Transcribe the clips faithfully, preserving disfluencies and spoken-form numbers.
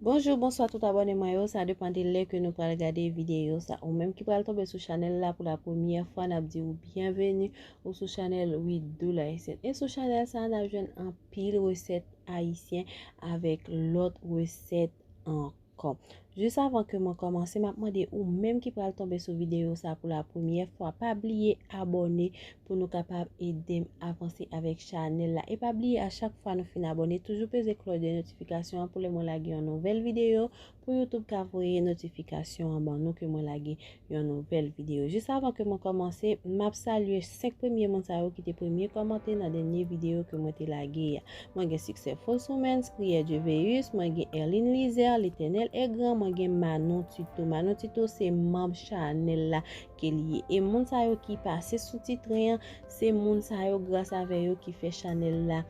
Bonjou, bonswa tout abòne mwen yo, sa depann de lè ke nou pral gade videyo sa. Ou menm ki pral tonbe sou chanèl la pou la premyè fwa, n ap di w byenveni ou sou chanèl We Do Laisyen. E sou chanèl sa, n ap jwenn anpil resèt ayisyen avèk lòt resèt ankò. Jis avan ke mwen kòmanse, m ap mande ou menm ki pral tonbe sou videyo sa pou la premyè fwa, pa bliye abòne pou nou kapab ede m avanse avèk chanèl la. E pa bliye, a chak fwa nou fin abòne, toujou peze klòch de notifikasyon an pou lè mwen lage yon nouvèl videyo, pou YouTube ka voye notifikasyon an ban nou ke mwen lage yon nouvèl videyo. Jis avan ke mwen kòmanse, m ap salye senk premye moun sa yo ki te premye kòmante nan dènye videyo ke mwen te lage a. Mwen gen Successful Women, Prière Dieu Veus, mwen gen Erline Lizer, L'Éternel est grand, mwen gen Manon Tuto. Manon Tuto se manm chanèl la ke li ye. E moun sa yo ki pase sou ti tren an, se moun sa yo, gras avè yo, ki fè chanèl la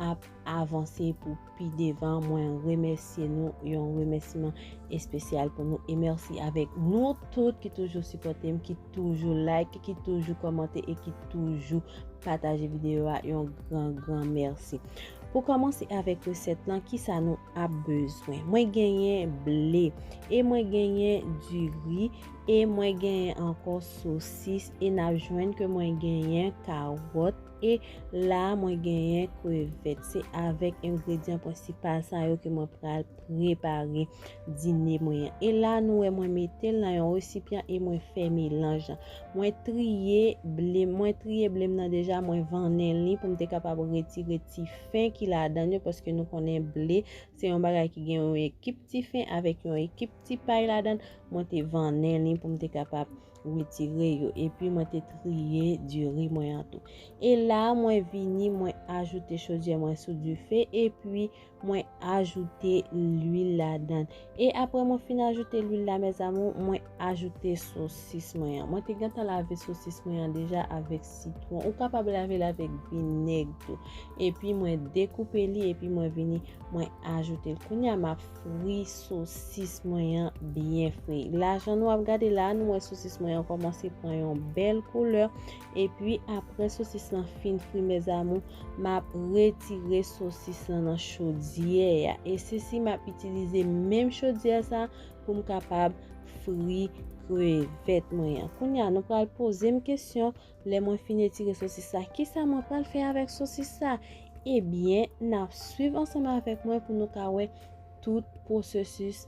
ap avanse pou pi devan. Mwen remèsye nou, yon remèsiman espesyal pou nou. E mèsi avèk nou tout ki toujou sipòte m, ki toujou like, ki toujou kòmante e ki toujou pataje videyo a. Yon gran, gran mèsi. Pou kòmanse avèk resèt lan, kisa nou ap bezwen? Mwen genyen ble, e mwen genyen diri, e mwen genyen ankò sosis, e n ap jwenn ke mwen genyen kawòt, e la mwen genyen krevèt. Se avèk engredyan prensipal sa yo ke mwen pral prepare dine mwen an. E la nou wè mwen mete l nan yon resipyan e mwen fè melanj lan. Mwen triye ble, mwen triye ble m nan deja, mwen vannen li pou m te kapab retire ti fen ki ladan l yo, paske nou konnen ble se yon bagay ki gen yon ekip ti fen avèk yon ekip ti pay ladan l. Mwen te vannen li pou m te kapab retire yo. Epi mwen te triye diri mwen an tou. E la, mwen vini, mwen ajoute chodyè mwen sou dife, epi mwen ajoute lwil ladan. E apre mwen fin ajoute lwil la, mes amours, mwen ajoute sosis mwen an. Mwen te gentan lave sosis mwen an deja avèk sitwon. Ou kapab lave l avèk vinèg tou. Epi mwen dekoupe li, epi mwen vini, mwen ajoute l. Kounye a, m ap fri sosis mwen an byen fri. La, jan nou ap gade la, nou wè sosis mwen an kòmanse pran yon bèl koulè. Epi, apre sosis lan fin fri, mes amours, m ap retire sosis lan nan chodyè a. E sesi, m ap itilize menm chodyè sa pou m kapab fri krevèt mwen an. Kounye a, nou pral poze m kesyon, lè mwen fin etire sosis sa, kisa mwen pral fè avèk sosis sa? Ebyen, n ap swiv ansanm avèk mwen pou nou ka wè tout pwosesis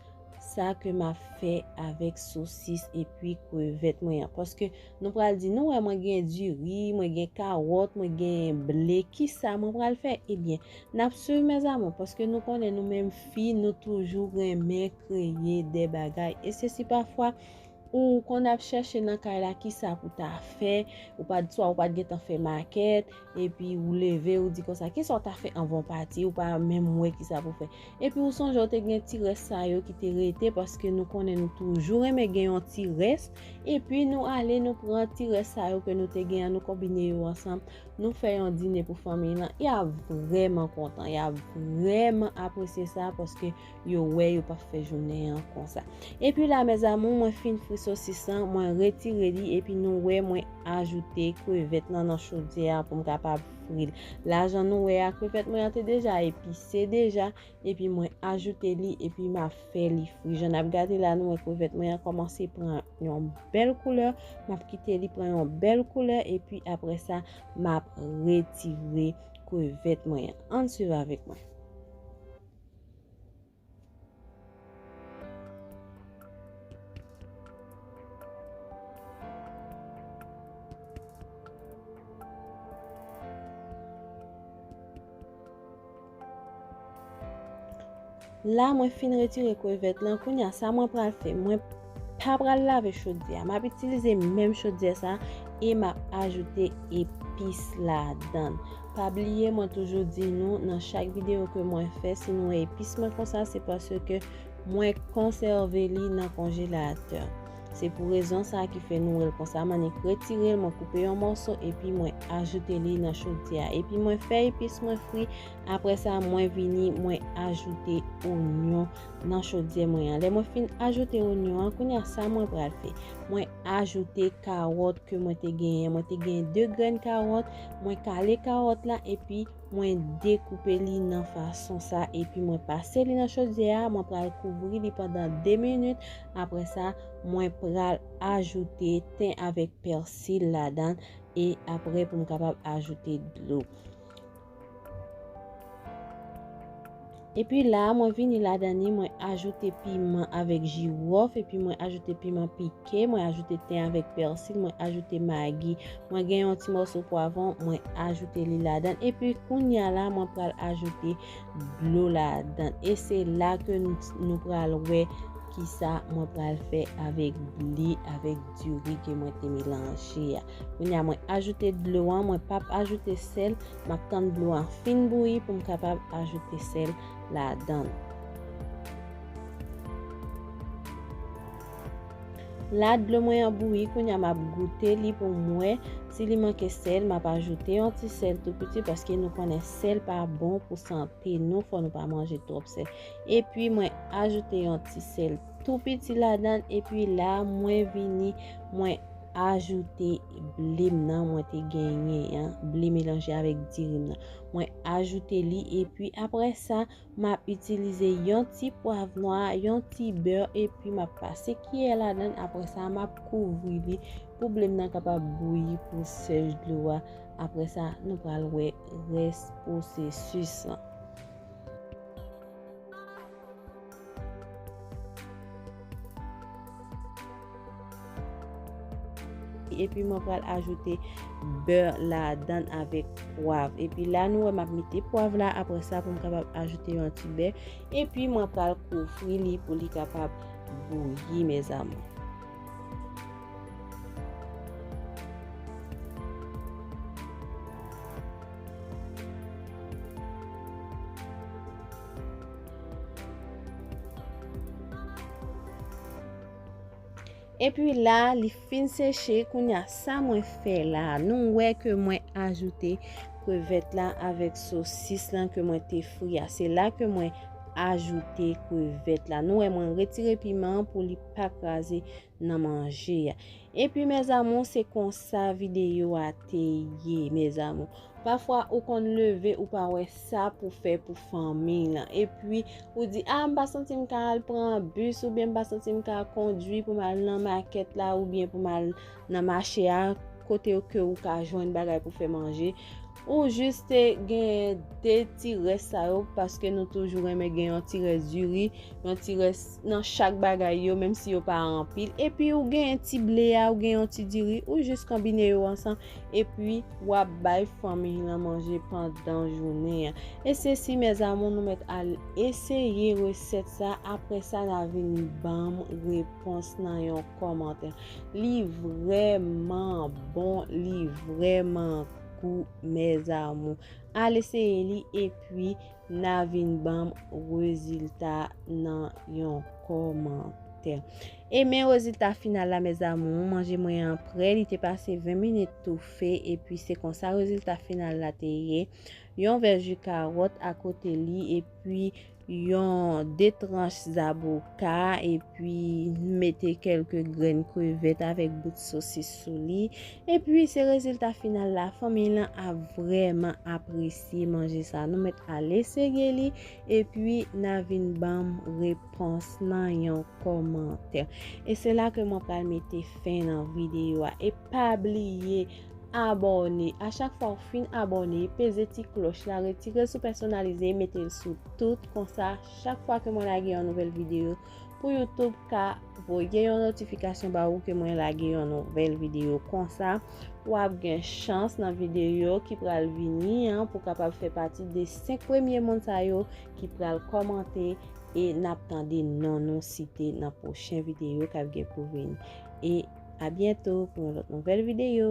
sa ke m ap fè avèk sosis epi krevèt mwen an. Paske nou pral di, nou wè mwen gen diri, mwen gen kawòt, mwen gen ble, kisa mwen pral fè? Ebyen, n ap swiv, mes amours, paske nou konnen nou menm fi, nou toujou renmen kreye de bagay. E sesi pafwa, ou konn ap chèche nan kay la kisa pou ta fè, ou pa t, swa ou pa t gentan fè makèt, epi ou leve, ou di konsa, kisa w ta fè anvan w pati, ou pa menm wè kisa pou fè. Epi ou sonje w te gen ti rès sa yo ki te rete, paske nou konnen nou toujou renmen gen yon ti rès, epi nou ale, nou pran ti rès sa yo ke nou te gen an, nou konbine yo ansanm, nou fè yon dine pou fanmi lan, y ap vrèman kontan, y ap vrèman apresye sa, paske yo wè yo p ap fè jounen an konsa. Epi la, mes amours, mwen fin fri sosis lan, mwen retire li, epi nou wè mwen ajoute krevèt lan nan chodyè a pou m kapab fri l. La, jan nou wè a, krevèt mwen an te deja epise deja, epi mwen ajoute li, epi m ap fè li fri. Jan n ap gade la, nou wè krevèt mwen an kòmanse pran yon bèl koulè, m ap kite li pran yon bèl koulè, epi apre sa, m ap retire krevèt mwen an. Ann swiv avèk mwen. La, mwen fin retire krevèt lan. Kounye a, sa mwen pral fè, mwen pa pral lave chodyè a. M ap itilize menm chodyè sa e m ap ajoute epis ladan. Pa bliye, mwen toujou di nou, nan chak videyo ke mwen fè, si nou wè epis mwen konsa, se paske mwen konsève li nan konjelatè. Se pou rezon sa ki fè nou wè l konsa. M annik retire l, mwen koupe yon mòso, epi mwen ajoute li nan chodyè a. Epi mwen fè epis mwen fri. Apre sa, mwen vini, mwen ajoute onyon nan chodyè mwen an. Lè mwen fin ajoute onyon an, kounye a, sa mwen pral fè? Mwen ajoute kawòt ke mwen te genyen. Mwen te genyen de grenn kawòt. Mwen kale kawòt la, epi mwen dekoupe li nan fason sa, epi mwen pase li nan chodyè a, mwen pral kouvri li pandan de minit. Apre sa, mwen pral ajoute ten avèk pèsi ladan, e apre pou m kapab ajoute dlo. Epi la, mwen vini ladan li, mwen ajoute piman avèk jiwòf, epi mwen ajoute piman pike, mwen ajoute ten avèk pèsi, mwen ajoute magi, mwen gen yon ti mòso pwavwon, mwen ajoute li ladan. Epi kounya la, mwen pral ajoute dlo ladan. E se la ke n-, nou pral wè kisa mwen pral fè avèk li, avèk diri ke mwen te melanje a. Kounya mwen ajoute dlo an, mwen p ap ajoute sèl, m ap tann dlo an fin bouyi pou m kapab ajoute sèl ladan. La dlo mwen an bouyi, kounya m ap goute li pou m wè si li manke sèl, m ap ajoute yon ti sèl tou piti, paske nou konnen sèl pa bon pou sante nou, fò nou pa manje twòp sèl. Epi mwen ajoute yon ti sèl tou piti ladan, epi la mwen vini, mwen ajoute ble m nan, mwen te genyen an, ble melanje avèk diri m nan. Mwen ajoute li, epi apre sa, m ap itilize yon ti pwav nwa, yon ti bè, epi m ap pase kiyè ladan. Apre sa, m ap kouvri li pou ble m nan kapab bouyi pou sèch dlo a. Apre sa, nou pral wè rès pwosesis lan. Epi mwen pral ajoute bè ladan avèk pwav. Epi la nou wè m ap mete pwav la, apre sa pou m kapab ajoute yon ti bè. Epi mwen pral kouvri li pou li kapab bouyi, mes amours. Epi la, li fin seche, kounya sa mwen fè la, nou wè ke mwen ajoute krevèt la avèk sosis lan ke mwen te fri a. Se la ke mwen ajoute krevèt la. Nou wè mwen retire piman an pou li pa kraze nan manje a. Epi, mes amours, se konsa videyo a te ye, mes amours. Pafwa, ou konn leve, ou pa wè sa pou fè pou fanmi lan. Epi, ou di, a, m pa santi m ka al pran bis, oubyen m pa santi m ka kondui pou m al nan makèt la, oubyen pou m al nan mache a, kote ke ou ka jwenn bagay pou fè manje. Ou jis te gen de ti rès sa yo, paske nou toujou renmen gen yon ti rès diri, yon ti rès nan chak bagay yo, menm si yo pa anpil. Epi ou gen ti ble a, ou gen yon ti diri, ou jis konbine yo ansanm, epi w ap bay fanmi lan manje pandan jounen an. E se si, mes amours, nou mèt al eseye resèt sa, apre sa, n a vin ban m repons nan yon kòmantè. Li vrèman bon, li vrèman gou, mes amours. Al eseye li, epi n a vin ban m rezilta nan yon kòmantè. E men rezilta final la, mes amours, manje mwen an prè, li te pase ven minit toufe, epi se konsa rezilta final la te ye. Yon vè ji kawòt akote li, epi yon de tranch zaboka, epi mete kèlke grenn krevèt avèk bout sosis sou li. Epi se rezilta final la, fanmi lan ap vrèman apresye manje sa. Nou mèt al eseye li, epi n a vin ban m repons nan yon kòmantè. E se la ke mwen pral mete fen nan videyo a. E pa bliye abòne. A chak fwa w fin abòne, peze ti klòch la, retire sou pèsonalize, mete l sou tout. Konsa, chak fwa ke mwen lage yon nouvèl videyo, pou YouTube ka voye yon notifikasyon ba ou ke mwen lage yon nouvèl videyo. Konsa, w ap gen chans nan videyo ki pral vini an pou kapab fè pati de senk premye moun sa yo ki pral kòmante, e n ap tande non nou site nan pwochen videyo k ap gen pou vini. E a byento pou yon lòt nouvèl videyo.